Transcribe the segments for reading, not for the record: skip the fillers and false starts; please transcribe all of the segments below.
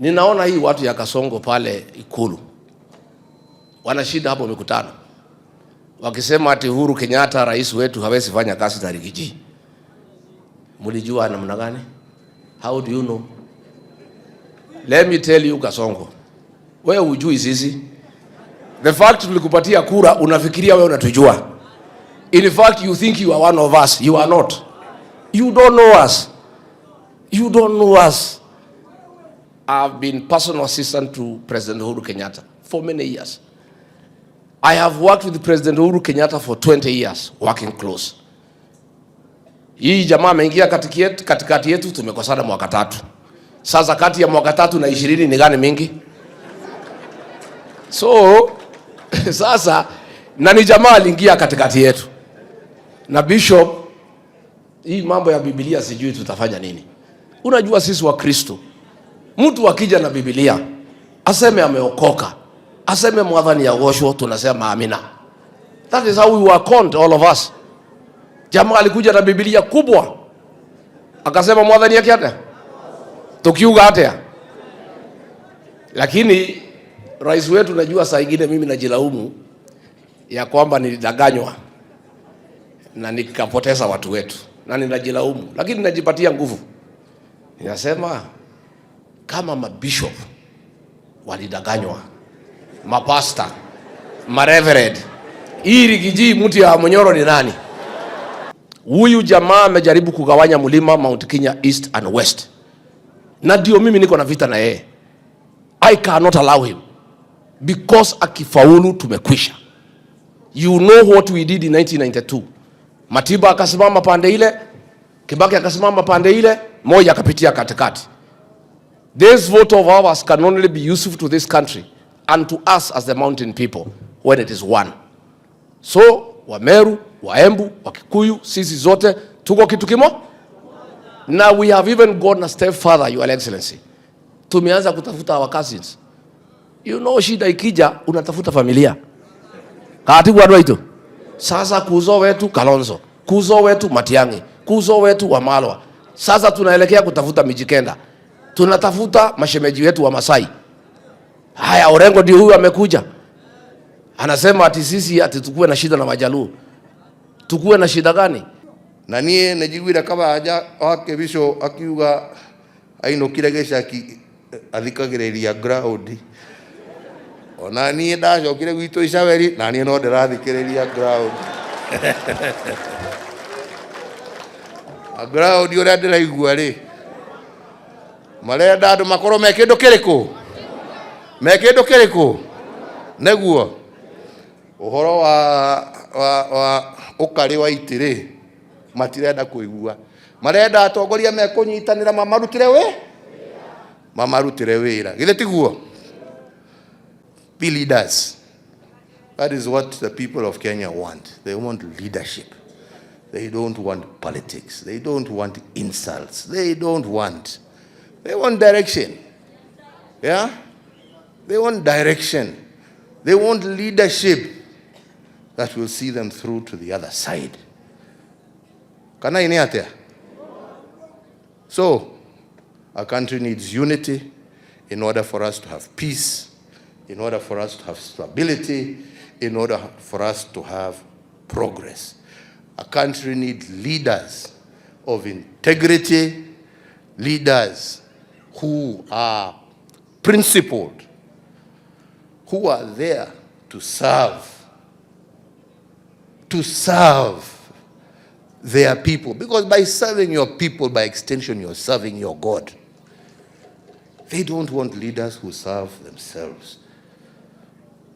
Ninaona hii watu ya Kasongo pale Ikulu wana shida hapo mikutano, wakisema ati Uhuru Kenyatta rais wetu hawezi fanya kazi na Riggy G. Mlijua namna gani? How do you know? Let me tell you Kasongo, wewe hujui sisi. The fact tulikupatia kura unafikiria wewe unatujua. In fact you think you are one of us. You are not. You don't know us. You don't know us. I've been personal assistant to President Uhuru Kenyatta for many years. I have worked with President Uhuru Kenyatta for 20 years, working close. Hii jamaa ameingia katikati yetu, tumekosana mwaka tatu. Sasa kati ya mwaka tatu na 20 ni gani mingi? So sasa na ni jamaa aliingia katikati yetu. Na Bishop, hii mambo ya Biblia sijui tutafanya nini. Unajua sisi wa Kristo, mtu akija na Biblia aseme ameokoka, aseme mwathani agoshwo, tunasema amina. That is how we were conned, all of us. Jamaa alikuja na Biblia kubwa akasema mwathani yake atia, tukiuga atia. Lakini rais wetu, najua saa ingine mimi najilaumu ya kwamba nilidanganywa na nikapoteza watu wetu, na ninajilaumu, lakini najipatia nguvu. Ninasema kama mabishop walidanganywa, mapasta, mareverend, hii Riggy G mtu ya Munyoro ni nani? Huyu jamaa amejaribu kugawanya mlima Mount Kenya East and West, na ndio mimi niko na vita na yeye. I cannot allow him because akifaulu tumekwisha. You know what we did in 1992. Matiba akasimama pande ile, Kibaki akasimama pande ile, Moi akapitia katikati. This vote of ours can only be useful to this country and to us as the mountain people when it is one. So Wameru, Waembu, Wakikuyu, sisi zote tuko kitu kimo. Now we have even gone a step further, Your Excellency. Tumeanza kutafuta our cousins. You know, shida ikija unatafuta familia. Katibu andũ aitũ. Sasa kuzo wetu Kalonzo, kuzo wetu Matiang'i, kuzo wetu Wamalwa. Sasa tunaelekea kutafuta Mijikenda. Tunatafuta mashemeji wetu wa Masai. Haya, Orengo ndio huyu amekuja. Anasema ati sisi ati tukue na shida na Wajaluo. Tukue na shida gani? Na niĩ nĩ njiguire Kabaja wa Kĩbicũ akiuga ainũkire gĩcaki athikagĩrĩria ground. Ona niĩ ndacokire gwitũ Icaweri na niĩ no ndĩrathikĩrĩria ground. Na ground ũrĩa ndĩraigua rĩ, marenda andũ makorwo me kĩndũ kĩrĩkũ? Me kĩndũ kĩrĩkũ? Nĩguo ũhoro wa ũkarĩ wa itĩ rĩ, matirenda kũigua. Marenda atongoria mekũnyitanĩra mamarutĩre wĩ? Mamarutĩre wĩra. Githĩ tiguo? Be leaders. That is what the people of Kenya want. They want leadership. They don't want politics. They don't want insults. They don't want. They want direction. Yeah? They want direction. They want leadership that will see them through to the other side. Kana ini atia? So, our country needs unity in order for us to have peace, in order for us to have stability, in order for us to have progress. A country needs leaders of integrity, leaders who are principled, who are there to serve, to serve their people. Because by serving your people, by extension, you're serving your God. They don't want leaders who serve themselves.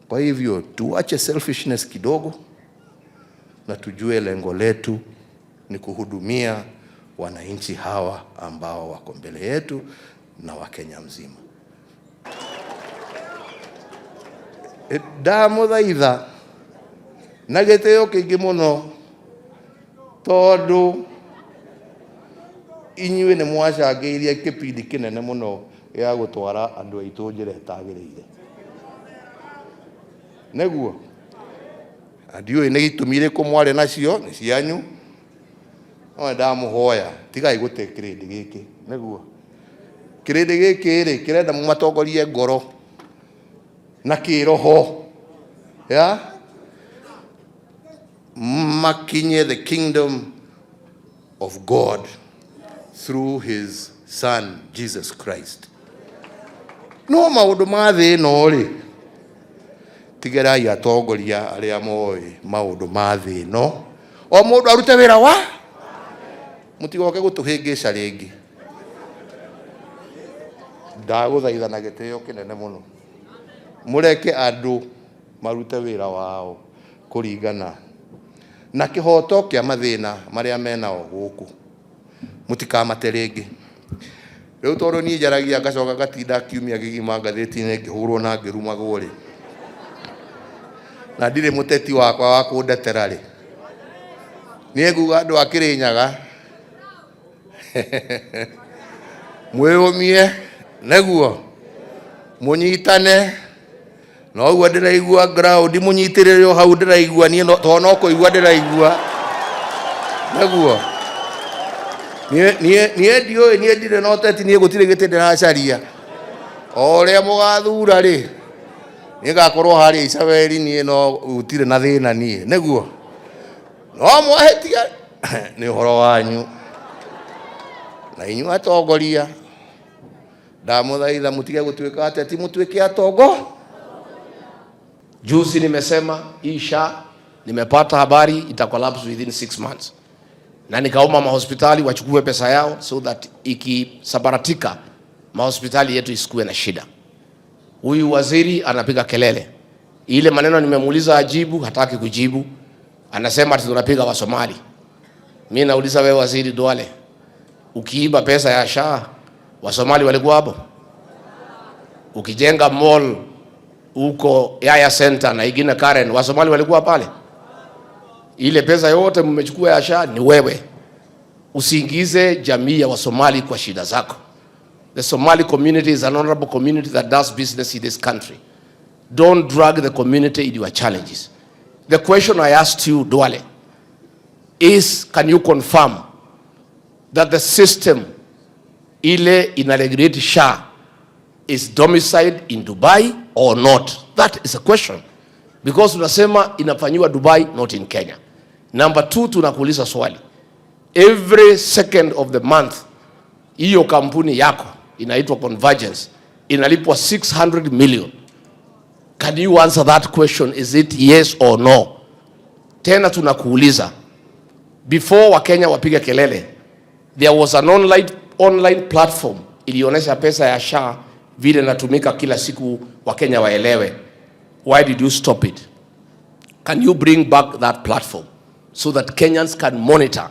Kwa hivyo tuache selfishness kidogo na tujue lengo letu ni kuhudumia wananchi hawa ambao wako mbele yetu na Wakenya mzima. Ndamũthaitha na gĩtĩo kĩingĩ mũno tondũ inyuĩ nĩ mwacangĩirie kĩbindi kĩnene mũno gĩa gũtwara andũ aitũ njĩra ĩtagĩrĩire. Nĩguo? Na ndiũĩ nĩ itũmi irĩkũ mwarĩ nacio, nĩ cianyu. No nĩ ndamũhoya, tigai gũte kĩrĩndĩ gĩkĩ. Nĩguo? Kĩrĩndĩ gĩkĩ rĩ kĩrenda mũmatongorie ngoro na kĩroho ya makinye the kingdom of God through his son Jesus Christ. No maũndũ ma thĩ ĩno rĩ, tigerai atongoria arĩa moĩ maũndũ ma thĩ ĩno, o mũndũ arute wĩra wa mũtigoke gũtũhĩngĩca rĩngĩ. Ndagũthaitha na gĩtĩo kĩnene mũno, mũreke andũ marute wĩra wao kũringana na kĩhoto kĩa mathĩna marĩa menao gũkũ, mũtikamate rĩngĩ. Rĩu tondũ niĩ njaragia ngacoka ngatinda kiumia kĩgima ngathĩti-inĩ ngĩhũrwo na ngĩrumagwo rĩ, na ndirĩ mũteti wakwa wa kũndetera rĩ, niĩ nguga andũ a Kĩrĩnyaga mwĩyũmie nĩguo mũnyitane. No ũguo ndĩraigua ground mũnyitĩrĩre o hau ndĩraigua niĩ tondũ no kũigua ndĩraigua nĩguo. Niĩ ndiũĩ, niĩ ndirĩ na ũteti, niĩ gũtirĩ gĩtĩ ndĩracaria. O ũrĩa mũgathura rĩ, niĩ ngakorwo harĩa Icaberi, niĩ no gũtirĩ na thĩna niĩ nĩguo. No mwahĩtia nĩ ũhoro wanyu, na inyuĩ atongoria ndamũthaitha mũtige gũtuĩka ateti, mũtuĩke atongo. Juzi nimesema hii SHA nimepata habari ita collapse within 6 months, na nikaomba mahospitali wachukue pesa yao so that ikisambaratika mahospitali yetu isikuwe na shida. Huyu waziri anapiga kelele, ile maneno nimemuuliza ajibu, hataki kujibu. Anasema ati tunapiga wa Somali. Mimi nauliza wewe waziri Duale, ukiiba pesa ya SHA wa Somali walikuwa hapo? Ukijenga mall huko Yaya Center na ingine Karen, wa Somali walikuwa pale? Ile pesa yote mmechukua ya SHA ni wewe. Usiingize jamii ya Wasomali kwa shida zako. The Somali community is an honorable community that does business in this country. Don't drag the community in your challenges. The question I asked you, Duale, is can you confirm that the system ile inaregulate SHA is domiciled in Dubai or not? That is a question. Because tunasema inafanyiwa Dubai, not in Kenya. Number 2, tunakuuliza swali. Every second of the month, hiyo kampuni yako inaitwa Convergence inalipwa 600 million. Can you answer that question? Is it yes or no? Tena tunakuuliza, before Wakenya wapige kelele, there was an online platform ilionyesha pesa ya SHA vile inatumika kila siku, Wakenya waelewe. Why did you stop it? Can you bring back that platform so that Kenyans can monitor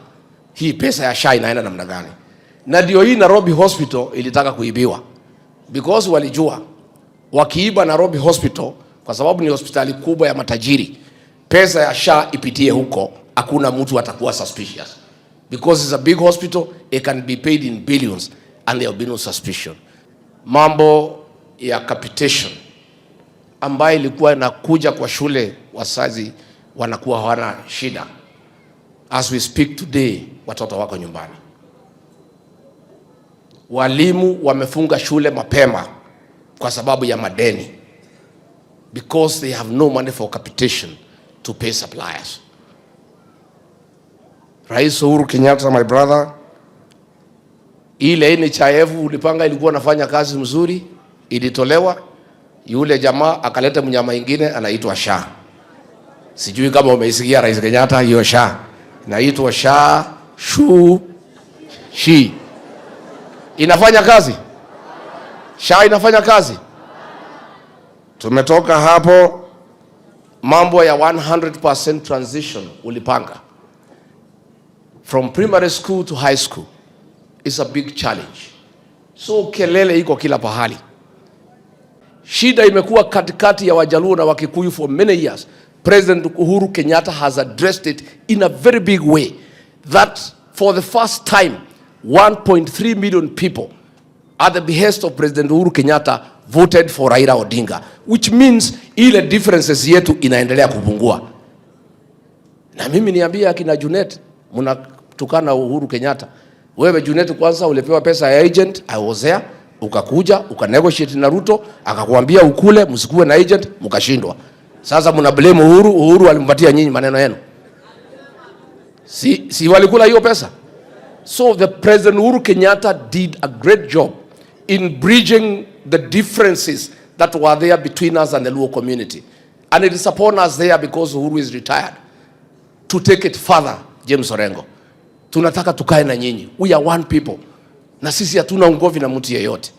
hii pesa ya SHA inaenda namna gani? Na ndio hii Nairobi Hospital ilitaka kuibiwa, because walijua wakiiba Nairobi Hospital, kwa sababu ni hospitali kubwa ya matajiri, pesa ya SHA ipitie huko, hakuna mtu atakuwa suspicious. Because it's a big hospital, it can be paid in billions and there will be no suspicion. Mambo ya capitation ambayo ilikuwa inakuja kwa shule, wazazi wanakuwa hawana shida. As we speak today, watoto wako nyumbani. Walimu wamefunga shule mapema kwa sababu ya madeni, because they have no money for capitation to pay suppliers. Rais Uhuru Kenyatta, my brother, ile NHIF ulipanga ilikuwa nafanya kazi mzuri, ilitolewa. Yule jamaa akaleta mnyama ingine anaitwa SHA. Sijui kama umeisikia Rais Kenyatta, hiyo SHA inaitwa SHA shu shi. Inafanya kazi? SHA inafanya kazi? Tumetoka hapo, mambo ya 100% transition ulipanga from primary school to high school is a big challenge. So kelele iko kila pahali. Shida imekuwa katikati ya Wajaluo na Wakikuyu for many years. President Uhuru Kenyatta has addressed it in a very big way that for the first time 1.3 million people at the behest of President Uhuru Kenyatta voted for Raila Odinga, which means ile differences yetu inaendelea kupungua. Na mimi niambie akina Junet, mnatukana Uhuru Kenyatta. Wewe Junet, kwanza ulipewa pesa ya agent, I was there. Ukakuja ukanegotiate na Ruto, akakuambia ukule, msikuwe na agent, mkashindwa. Sasa mna blame Uhuru. Uhuru alimpatia nyinyi maneno yenu, si walikula hiyo pesa? So the President Uhuru Kenyatta did a great job in bridging the differences that were there between us and the Luo community. And it is upon us there, because Uhuru is retired, to take it further. James Orengo, tunataka tukae na nyinyi. We are one people. Na sisi hatuna ugomvi na mtu yeyote.